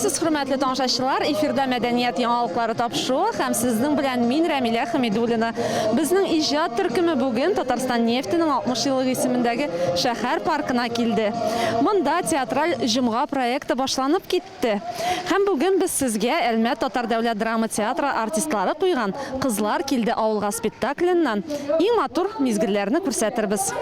Исәнмесез, хөрмәтле тамашачылар! Эфирда Мәдәният яңалыклары тапшыруы һәм сезнең белән мин, Рәмилә Хәмидуллина. Безнең иҗат төркеме бүген Татарстан нефтенең 60 еллыгы исемендәге шәһәр паркына килде. Монда Театраль җомга проекты башланып китте. Һәм бүген без сезгә Әлмәт татар дәүләт драма театры артистлары куйган Кызлар килде авылга спектакленнән иң матур мизгелләрне күрсәтербез.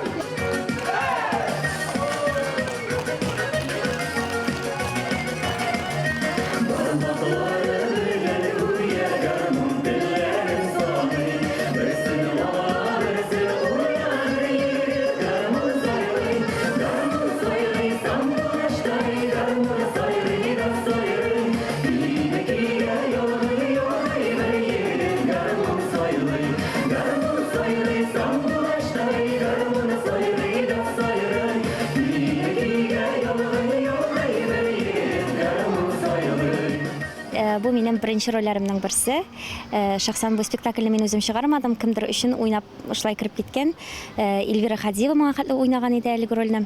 Бу минем беренче рольләремнең берсе. Шәхсән бу спектакльне мин үзем чыгармадым, кемдер өчен уйнап шулай кереп киткән. Эльвира Хадиева моңа хәтле уйнаган иде әлеге рольне.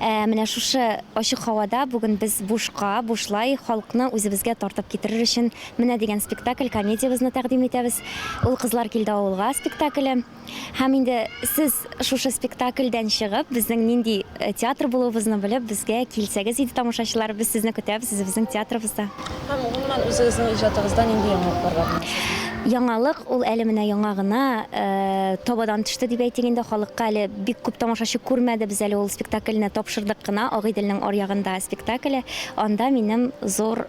Менә шушы ачык һавада бүген без бушка, бушлай халыкны үзебезгә тартып китерер өчен менә дигән спектакль, комедиябезне тәкъдим итәбез. Ул Кызлар килде авылга спектакле. Һәм инде сез шушы спектакльдән чыгып, безнең нинди театр булуыбызны белеп, безгә килсәгез иде, тамашачылар, без сезне көтәбез үзебезнең театрыбызда. Һәм гомумән үзегезнең иҗатыгызда нинди яңалыклар бар менә сезнең? Яңалык ул әле менә яңа гына табадан төште дип әйтик инде, халыкка әле бик күп тамашачы күрмәде, без әле ул спектакльне тапшырдык кына, Агыйделнең аръягында спектакле, анда минем зур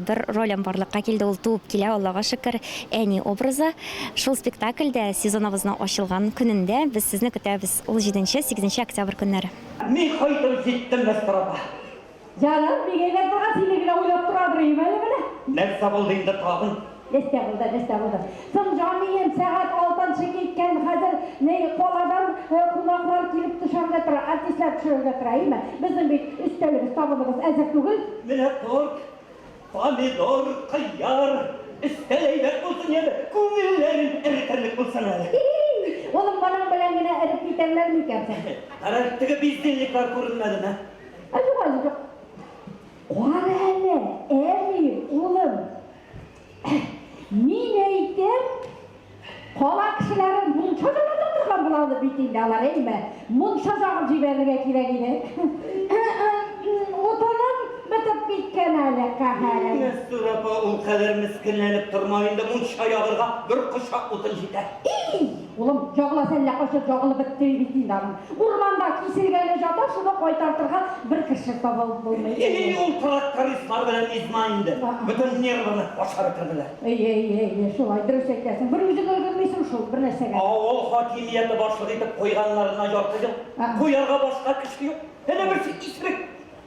бер ролем барлыкка килде, ул туып килә, Аллага шөкер, әни образы. Шул спектакльдә сезоныбызның ачылган көнендә без сезне көтәбез, ул җиденче, сигезенче октябрь көннәре. Мин кайтып җиттем, Мәстүрә апа. Җаным, бик әйбәт булган, сине генә уйлап торадыр идем әле менә. Нәрсә булды инде тагын? Нәрсә булды, нәрсә булды? Соң, җаныем, сәгать алтынчы киткән, хәзер ни, каладан кунаклар килеп төшәргә тора, артистлар төшерергә тора, әйеме? Безнең бит өстәлебез, табыныбыз әзер түгел. Менә торт, Помидор, кыяр, өстәл әйбәт булсын яме, күңелләрен эретерлек булсын әле. И-и, улым, моның белән генә эреп китәрләр микән соң? Кара, теге бездельниклар күренмәдеме? Ә юк әле, юк. Кара әле, Әмир, улым. Мин әйтәм, Кала кешеләре мунча да ята торган буладыр бит инде алар, әйме? Мунча җагып җибәрергә кирәк иде. Утыным бетеп киткән әле, каһәрем. Мәстүрә апа, ул кадәр мескенләнеп торма инде, мунча ягырга бер кочак утын җитә. И, улым, ягыласы әллә кайчан ягылып бетте бит инде аның. Урманда киселгәне җата, шуны кайтартырга бер кеше табылып булмый. И, ул трактористлар белән изма инде, бөтен нервыны ашап бетерделәр. Әйе, әйе, әйе, шулай, дөрес әйтәсең. Бер үзең өлгермисең шул, бер нәрсәгә. Авыл хакимияте башлыгы итеп куйганнарына ярты ел. Куярга башка кеше юк. Әнә берсе исерек,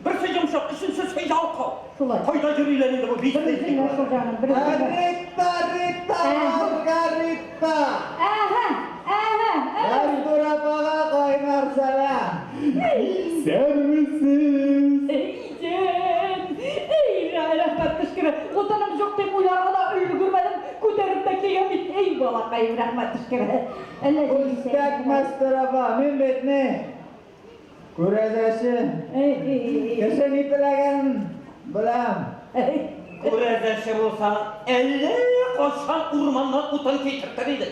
берсе йомшак, өченчесе ялкау. Шулай. Кайда йөриләр инде бу Бер үзең дә шул, җаным, бер үзең дә. Рита, Рита, Маргарита! Әһә, әһә, әһә. Мәстүрә апага кайнар сәлам! Исәнмесез! Әйдән! Әй, рәхмәт төшкере! Утыным юк дип уйларга да өлгермәдем, күтәреп тә килгән бит. Әй, балакаем, рәхмәт төшкере! Әллә Пүстәк, Мәстүрә апа, мин бит ни, күрәзәче. Кеше ни теләгәнен беләм. Күрәзәче булсаң, әллә кайчан урманнан утын китертер идең.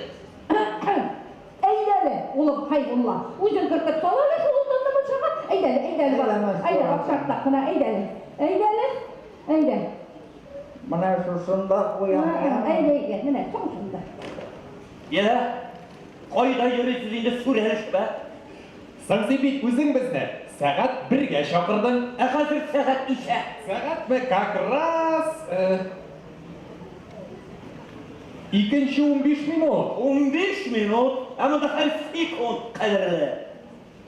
Әйдә әле, улым Хәйбулла, үзең кертеп сал әле шул утынны мунчага. Әйдә әле, әйдә әле, балам. Әйдә, акчартлап кына, әйдә әле. Әйдә әле, әйдә. Менә шушында куям, яме? Әйдә, әйдә, менә, соң шунда. Йә, кайда йөрисез инде сүрәлешеп, ә? Соң син бит үзең безне сәгать бергә чакырдың. Ә хәзер сәгать ничә? Сәгатьме, как раз, Икенче 15 минут. 15 минут? Ә монда һәр секунд кадерле.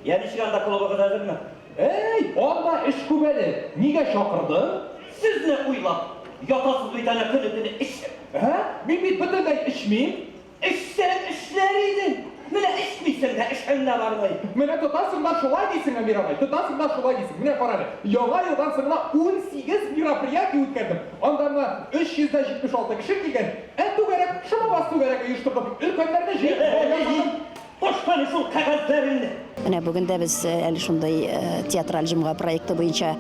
Я ничек анда клубыгыз әзерме? Әй, анда эш күп әле. Нигә чакырдың? Сезне уйлап. Ятасыз бит әнә көне-төне эчеп. Ә? Мин бит бөтенләй эчмим. Эчсәң эшләр идең. Менә эчмисең дә, эшең дә бармый. Менә тотасың да шулай дисең, Әмир агай, тотасың да шулай дисең. Менә кара әле, Яңа елдан соң гына 18 мероприятие үткәрдем. Анда менә 376 кеше килгән. Ә түгәрәк, шома бас түгәрәге оештырдым. Өлкәннәрне җыеп, бал ясадым. Ташла әле шул кәгазьләреңне! Менә бүген дә без әле шундый Театраль җомга проекты буенча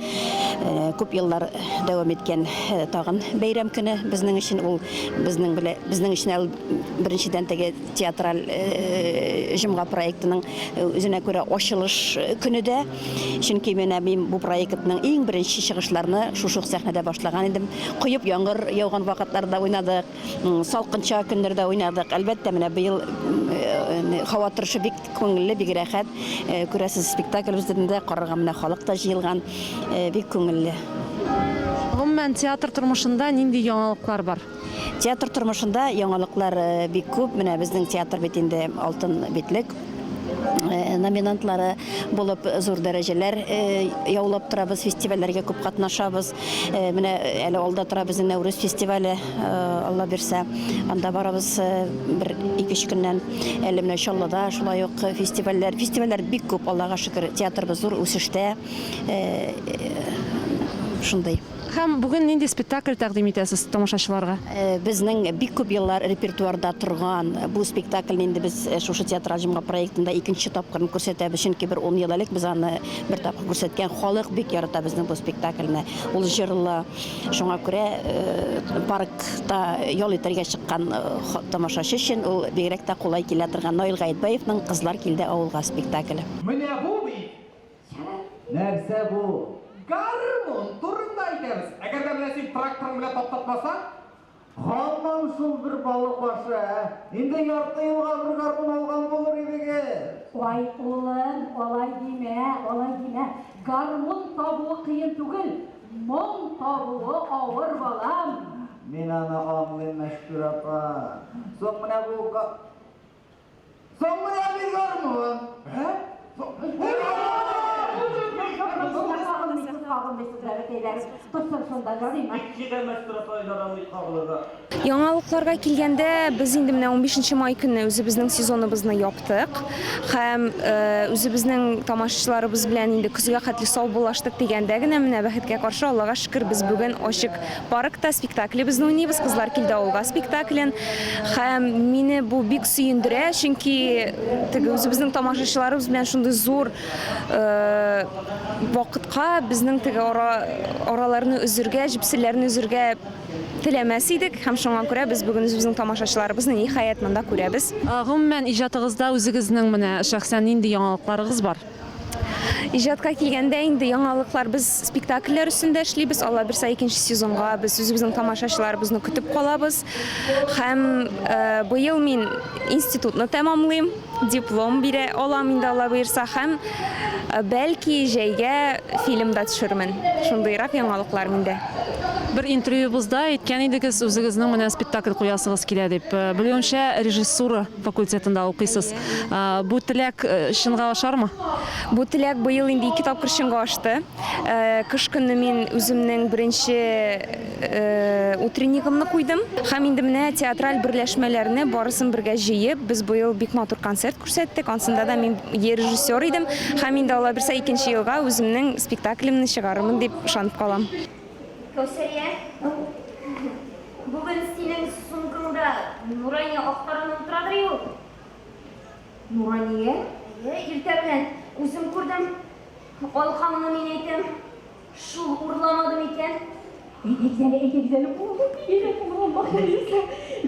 күп еллар дәвам иткән тагын бәйрәм көне безнең өчен ул безнең белә безнең өчен әле беренчедән теге Театраль җомга проектының үзенә күрә ачылыш көне дә. Чөнки менә мин бу проектның иң беренче чыгышларны шушы ук сәхнәдә башлаган идем. Коеп яңгыр яуган вакытларда уйнадык. Салкынча көннәрдә уйнадык. Әлбәттә, менә быел һава торышы бик күңелле, бик рәхәт. Күрәсез, спектаклебезне дә карарга менә халык та җыелган. Бик күңелле. Гомумән, театр тормышында нинди яңалыклар бар? Театр тормышында яңалыклар бик күп. Менә безнең театр бит инде Алтын битлек номинантлары булып зур дәрәҗәләр яулап торабыз, фестивальләргә күп катнашабыз. Менә әле алда тора безнең Нәүрүз фестивале, Алла бирсә, анда барабыз бер ике-өч көннән. Әле менә Чаллыда шулай ук фестивальләр. Фестивальләр бик күп, Аллага шөкер, театрыбыз зур үсештә. Шундый. Һәм бүген нинди спектакль тәкъдим итәсез тамашачыларга? Безнең бик күп еллар репертуарда торган бу спектакльне инде без шушы Театраль җомга проектында икенче тапкырын күрсәтәбез, чөнки бер ун ел элек без аны бер тапкыр күрсәткән. Халык бик ярата безнең бу спектакльне. Ул җырлы. Шуңа күрә паркта ял итәргә чыккан тамашачы өчен ул бигрәк тә кулай килә торган Наил Гаетбаевның Кызлар килде авылга спектакле. Менә бу бит Нәрсә бу? Гармун турында әйтәбез. Әгәр дә менә син тракторың белән таптатмасаң? Һаман шул бер балык башы, ә? Инде ярты елга бер гармун алган булыр идегез. Ай, улым, алай димә, алай димә. Гармун табуы кыен түгел, моң табуы авыр, балам. Мин аны аңлыйм, Мәчтүр апа. Соң менә бу. Соң менә бит гармун. Ә? Яңалыкларга килгәндә, без инде менә 15 май көнне үзебезнең сезоныбызны яптык һәм э, үзебезнең тамашачыларыбыз белән инде көзгә хәтле саубуллаштык дигәндә генә менә бәхеткә каршы, Аллага шөкер, без бүген ачык паркта спектаклебезне уйныйбыз, Кызлар килде авылга спектаклен. Һәм мине бу бик сөендерә, чөнки теге үзебезнең тамашачыларыбыз белән шундый зур э, вакытка безнең теге ара, араларны өзергә, җепселләрне өзергә теләмәс идек һәм шуңа күрә без бүген үзебезнең тамашачыларыбызны ниһаять монда күрәбез. Гомумән, иҗатыгызда үзегезнең менә шәхсән нинди яңалыкларыгыз бар? Иҗатка килгәндә инде яңалыклар без спектакльләр өстендә эшлибез. Алла бирсә, икенче сезонга без үзебезнең тамашачыларыбызны көтеп калабыз. Һәм э, быел мин институтны тәмамлыйм, диплом бирә алам инде Алла боерса һәм э, бәлки җәйгә фильм да төшермен. Шундыйрак яңалыклар миндә. Бер интервьюбызда әйткән идегез, үзегезнең менә спектакль куясыгыз килә дип. Э, белүемчә, режиссура факультетында укыйсыз. Бу теләк чынга ашармы? Бу теләк быел инде ике тапкыр чынга ашты. Кыш көнне мин үземнең беренче утреннигымны куйдым. Һәм инде менә театраль берләшмәләрне барысын бергә җыеп, без быел бик матур концерт күрсәттек. Ансында да мин режиссер идем. Һәм инде Алла бирсә, икенче елга үземнең спектаклемне чыгарырмын дип ышанып калам. Кәүсәрия, бүген синең сумкаңда Нурания актаруны утырадыр ул. Нурания? Әйе, иртә белән үзем күрдем. Алкаңны мин әйтәм, шул урламады микән? Әйдәгез әле, әйдәгез әле, булыр, бигрәк булыр, Аллаһ боерса,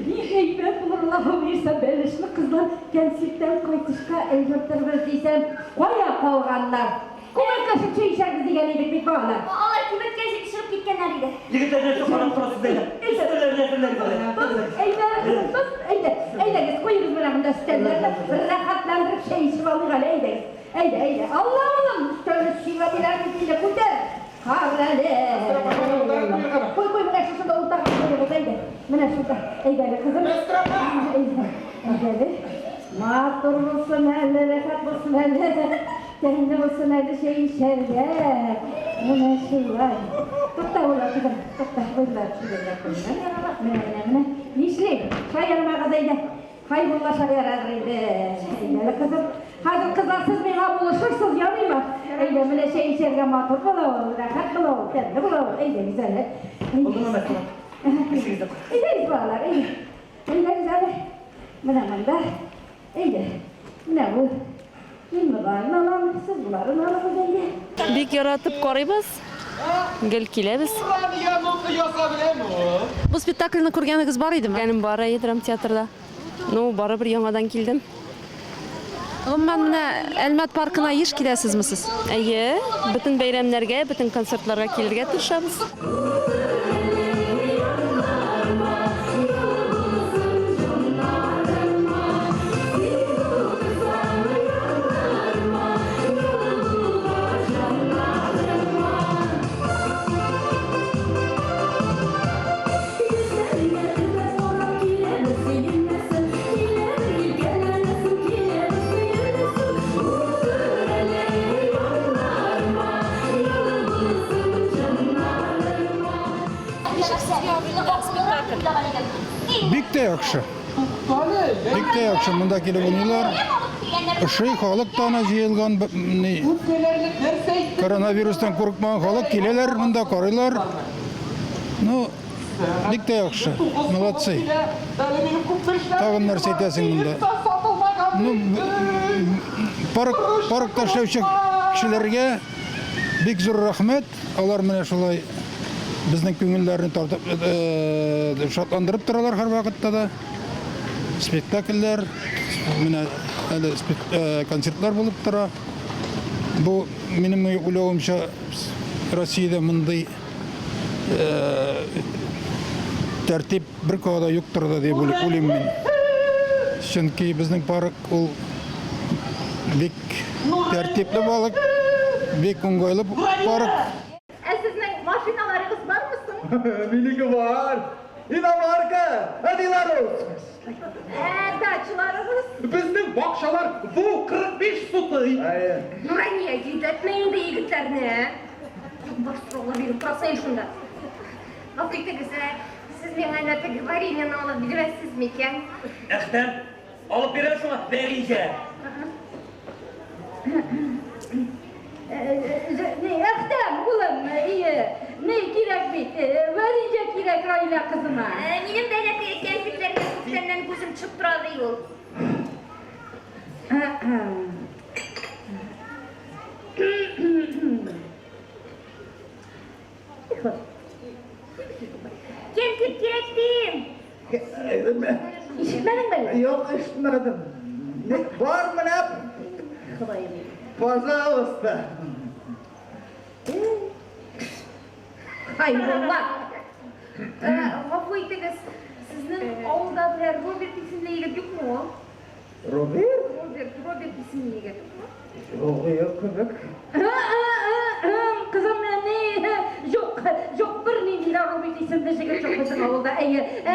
бик әйбәт булыр, Аллаһ боерса, бәлешле кызлар кәнсирттән кайтышка өлгертербез дисәм, кая калганнар? Күмәкләшеп чәй эчәрбез дигән идек бит, балалар. Алар кибеткә чыгып киткәннәр иде. Егетләр, нәрсә карап торасыз әле? Өстәлләрне әзерләгез әле. Тот, әйдә, кызым, тот, әйдә, әйдәгез, куегыз менә монда өстәлләрне, рәхәтләндереп чәй эчеп алыйк әле, әйдәгез. Әйдә, әйдә. Алла улым, өстәлне сиңа диләр бит инде, күтәр. Карале. Куй, куй, менә шушында уртага куегыз, әйдә. Менә шунда. Әйдә әле, кызым. Әйдә, әйдә әле. Матур булсын әле, рәхәт булсын әле. Тәмле булсын әле чәй эчәргә. Менә шулай. Тукта, улым, кызым, тукта. Уйлар чигергә куйган. Менә, менә, менә. Нишли? Шаярмагыз, әйдә. Хәйбулла шаярадыр инде. Әйдә әле, кызым. Хәзер, кызлар, сез миңа булышырсыз, ярыймы? Әйдә, менә чәй эчәргә матур була ул, рәхәт була ул, тәмле була ул. Әйдәгез әле. Булдымы, Мәсхүдә? Эшегездә. Әйдәгез, балалар, әйдә. Әйдәгез әле. Менә монда. Әйдә. Менә бу. Мин боларын алам, сез боларын алыгыз әйдә. Бик яратып карыйбыз. Гел киләбез. Бу спектакльне күргәнегез бар идеме? Күргәнем бар, әйе, драмтеатрда. Ну, барыбер яңадан килдем. Гомумән, менә Әлмәт паркына еш киләсезме сез? Әйе, бөтен бәйрәмнәргә, бөтен концертларга килергә тырышабыз. Бик тә яхшы. Бик тә яхшы. Монда килеп уйныйлар. Ошый, халык та ана җыелган. Коронавирустан курыкмаган халык киләләр монда, карыйлар. Ну, бик тә яхшы. Молодцы. Тагын нәрсә әйтәсең монда? Ну, парк, паркта эшләүче кешеләргә бик зур рәхмәт. Алар менә шулай безнең күңелләрне тартып, э, шатландырып торалар һәрвакытта да. Спектакльләр, менә әле э, концертлар булып тора. Бу минем уйлавымча Россиядә мондый э, тәртип бер кая да юктыр да дип уйлыйм мин. Чөнки безнең парк ул бик тәртипле балык, бик уңайлы парк. Ә сезнең машиналарыгыз бармы соң? Минеке бар. Иномарка, ә Беларус. Ә дачаларыгыз? Безнең бакчалар бу 45 сутый. Нурания, йөдәтмә инде егетләрне, ә? Юк-бар сораулар биреп торасың инде шунда. Гафу итегез, ә сез миңа әнә теге вареньены алып бирәсез микән? Әхтәм, алып бирәм шуңа варенье. Ни, Әхтәм, улым, ие, ни кирәк бит, варенье кирәк Раилә кызыма. Минем дә әнә теге кәнфитләргә күптәннән күзем төшеп тора, ди ул. Кәнфит кирәк дим. Ишетмәдеңме әллә? Юк, ишетмәдем. Бар менә. Ходаем. Пожалуйста. Хайваннар. Гафу итегез, сезнең авылда берәр Роберт исемле егет юкмы ул? Роберт? Роберт, Роберт исемле егет. Юк, юк кебек. Кызым, ни, юк, юк, бернинди дә Роберт исемле җегет юк безнең авылда. Әйе, ә,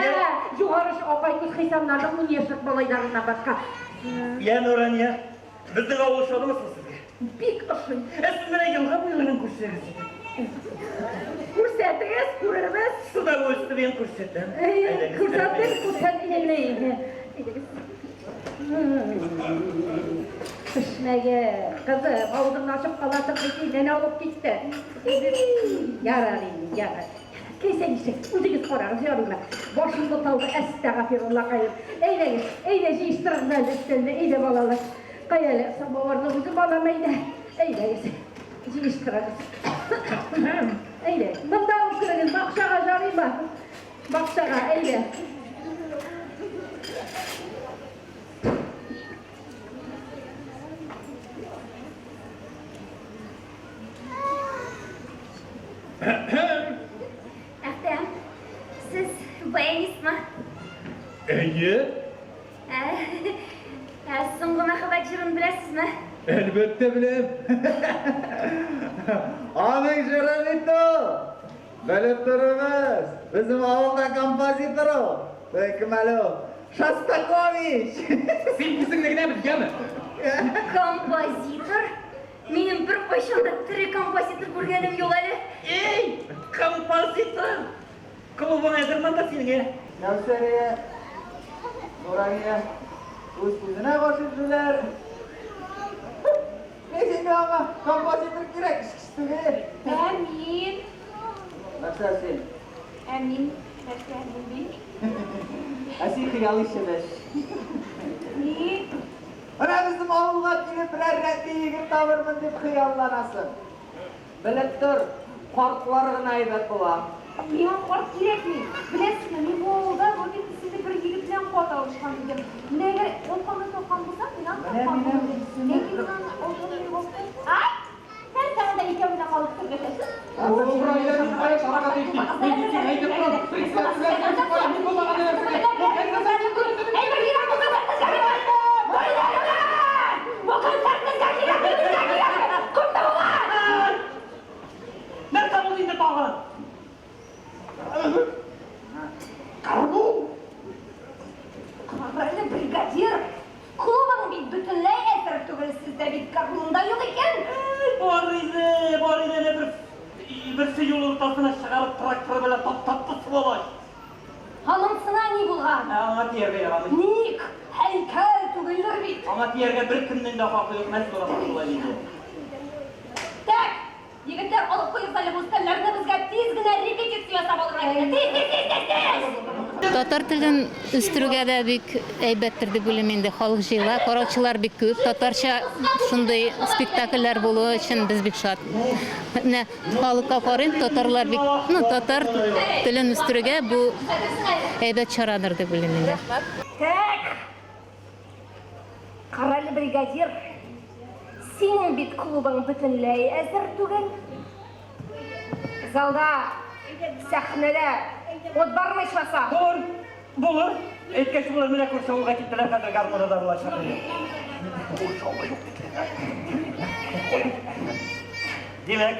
Югары оч Апайкүз Хисамнарның ун яшьлек малайларыннан башка. Я, Нурания, безнең авыл ошадымы соң сезгә? Бик ошый. Ә сез менә елга буйларын күрсәгез иде. Күрсәтегез, күрербез. С удовольствием күрсәтәм. Әйе, күрсәтер, күрсәт, әйдәгез. Пешмәгә, кызым, авызыңны ачып каласың бит, әнә алып китте. Ярар инде, ярар. Теләсә ничек, үзегез карагыз, ярыймы? Башым буталды, әстәгафируллакаем. Әйдәгез, әйдә җыештырыгыз әле өстәлне, әйдә балалар. Кая әле, самавырны үзем алам, әйдә. Әйдәгез, җыештырыгыз. Әйдә, монда ук керегез, бакчага жарыймы? Бакчага, әйдә. Әхтәм, сез баянистмы? Әйе. Ә, ә соңгы мәхәббәт җырын беләсезме? Әлбәттә беләм. Аның җыры бит ул. Белеп торыгыз, безнең авылда композитор ул. Кем әле ул? Шостакович! Син үзеңне генә бел, яме? Композитор? Минем беркайчан да тере композитор күргәнем юк әле. Эй, композитор! Клубың әзер монда синең, ә? Кәүсәрия, Нурания, үз-үзенә гашыйк җүләр. Ни син аңа композитор кирәк, эчкече түгел. Ә мин? Нәрсә син? Ә мин нәрсә мин? Ә син хыялый чебеш. Ни? Менә безнең авылга килеп берәр рәтле егет табырмын дип хыялланасың. Белеп тор, картлар гына әйбәт була. Миңа карт кирәкми. Беләсезме, мин бу авылда Роберт исемле бер егет белән хат алышкан идем. Менә әгәр ул хатны тапкан булсам, мин аны тапкан булыр идем. Ләкин мин аны авылдан югалттым. Ай! Нәрсә анда икәү генә калып сөйләшәсез? Нәрсә булды инде тагын? Гармун! Кара әле, бригадир! Клубың бит бөтенләй әзер түгел, сездә бит гармун да юк икән. Әй, бар иде, бар иде әле бер, берсе юл уртасына чыгарып тракторы белән таптатты, сволочь. Анысына ни булган? Ә аңа тияргә ярамый. Ник? Һәйкәл түгелдер бит. Аңа тияргә беркемнең дә хакы юк, Мәстүрә апа шулай диде. Так, егетләр, алып куегыз әле бу өстәлләрне, безгә тиз генә репетиция ясап алырга кирәк. Тиз, тиз, тиз, тиз, тиз! Татар телен үстерүгә дә бик әйбәттер дип уйлыйм инде. Халык җыела, караучылар бик күп. Татарча шундый спектакльләр булуы өчен без бик шат. Менә халыкка карыйм, татарлар бик, ну, татар телен үстерүгә бу әйбәт чарадыр дип уйлыйм инде. Так, карале, бригадир, синең бит клубың бөтенләй әзер түгел. Залда, сәхнәдә ут бармы ичмаса? Булыр, булыр. Әйткәч булыр, менә күрше авылга киттеләр, хәзер гармуны да булачак. Күрше авылга юк диделәр. Димәк,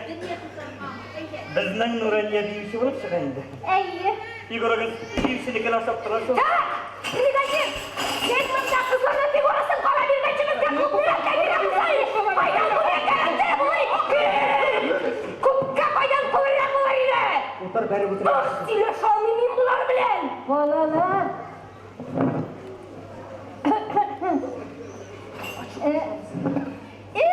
безнең Нурания биюче булып чыга инде. Әйе. Фигурагыз биюченекен ашап тора шул. Так, бригадир, син монда кызларның фигурасын кара биргәнче безгә күбрәк тә кирәк булса, кайдан күбрәк кирәк булыр? Күпкә кайдан күбрәк булыр иде? Утыр, бәреп утыр. Ах, сөйләшә алмыйм мин болар белән. Балалар! Эй,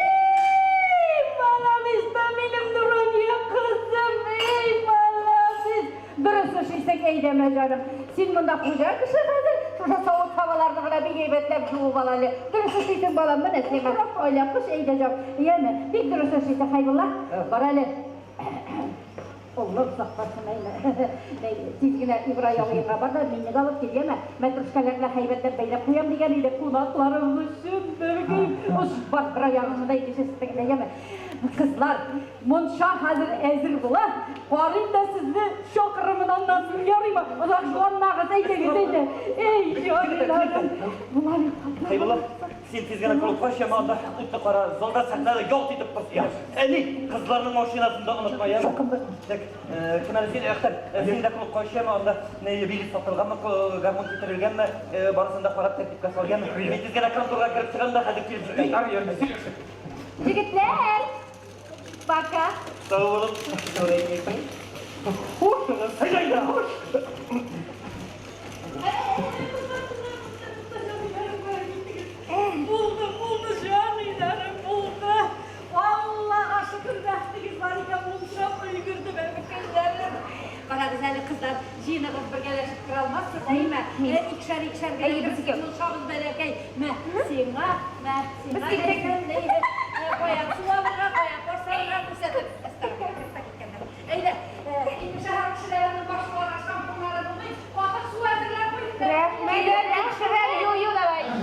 баламиста, минем Нурания кызым, эй, баламис. Дөрес эшлисең, әйдәмә, җаным. Син монда хуҗа кеше хәзер, шушы савыт-сабаларны гына бик әйбәтләп юып ал әле. Дөрес эшлисең, балам, менә сиңа алъяпкыч, әйдә, җан. Яме, бик дөрес эшлисең, Хәйбулла. Бар әле. Аллам сакласын, әйме. Бәй, тиз генә Ибрай абыеңа бар да, мине дә алып кил, яме. Мәтрүшкәләрне һәйбәтләп бәйләп куям дигән иде, кунакларым өчен бергә. Ош, бар, бер аягыңны да икенчесе тегендә, яме. Кызлар, мунча хәзер әзер була. Карыйм да сезне чакырырмын аннан соң, ярыймы? Озак юанмагыз, әйдәгез, әйдә. Эй, җаннарым. Була бит, кызлар. Хәйбулла, син тиз генә клубка чыма, анда утны кара, залда сәхнәдә ялт итеп торсын. Әни, кызларның машинасын да онытма, яме. Так, кем әле син, Әхтәм, син дә клубка чыма, анда билет сатылганмы, гармун китерелгәнме, барысын да карап тәртипкә сал, яме. Мин тиз генә конторга кереп чыгам да хәзер килеп җитәм. Егетләр, пока. Сау булып, Нурәй. Хушыгыз, әйдә, хуш. Булды, булды, җаныйларым, булды. Аллага шөкер, бәхетегез бар икән, мунча өлгерде, бәбекәйләрем. Карагыз әле, кызлар, җыеныгыз бергәләшеп тора алмассыз, әйме? Икешәр, икешәр генә керсен, мунчабыз бәләкәй. Мә, сиңа, мә, сиңа. Кая су алырга, кая каш салырга күрсәтеп. Әйдә, инде шәһәр кешеләренең башларына шампуннары булмый, катык су әзерләп куйдым.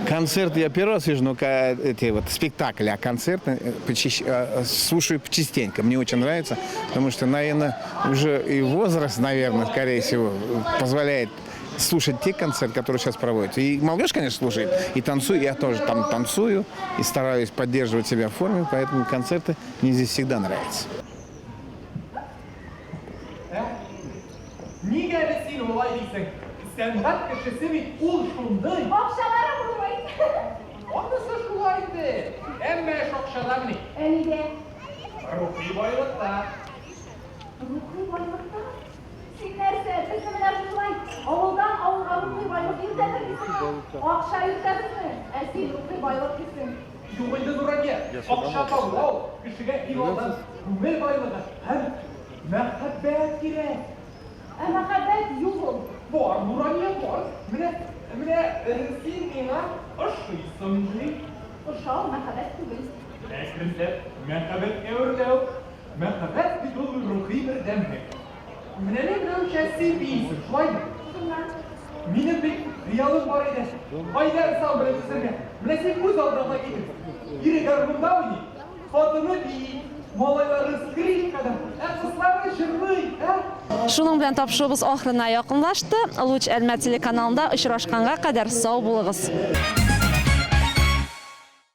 Концерт я первый раз вижу, но эти вот спектакли, а концерты слушаю частенько. Мне очень нравится, потому что, наверное, уже и возраст, наверное, скорее всего, позволяет слушать те концерты, которые сейчас проводятся. И молодежь, конечно, слушает, и танцую, я тоже там танцую, и стараюсь поддерживать себя в форме, поэтому концерты мне здесь всегда нравятся. Нигә әле син алай дисең? Сәнгать кешесе бит ул шундый. Акчалары булмый. Анысы шулай инде. Әмма эш акчада мени. Ә нидә? Рухи байлыкта. Рухи байлыкта? Син нәрсә, безне менә шушылай авылдан авылга рухи байлык йөртәбез дисеңме? Акча йөртәбезме? Ә син рухи байлык дисең. Юк инде, Нурания. Акча табу кешегә иң алдан күңел байлыгы һәм мәхәббәт кирәк. Ә мәхәббәт юк ул. Бар, Нурания, бар. Менә, менә син миңа ошыйсың, ди. Ошау, мәхәббәт түгел. Әкренләп мәхәббәткә әверелә ул. Мәхәббәт бит ул рухи бердәмлек. Менә ни берәүчә син биисең, шулаймы? Шуннан. Минем бит хыялым бар иде, гаилә ансамбле төзергә. Менә син күз алдыңа китер. Ире гармунда уйный, хатыны бии, малайлары скрипкада, ә кызлары җырлый, ә? Шуның белән тапшыруыбыз ахырына якынлашты. Луч Әлмәт телеканалында очрашканга кадәр сау булыгыз!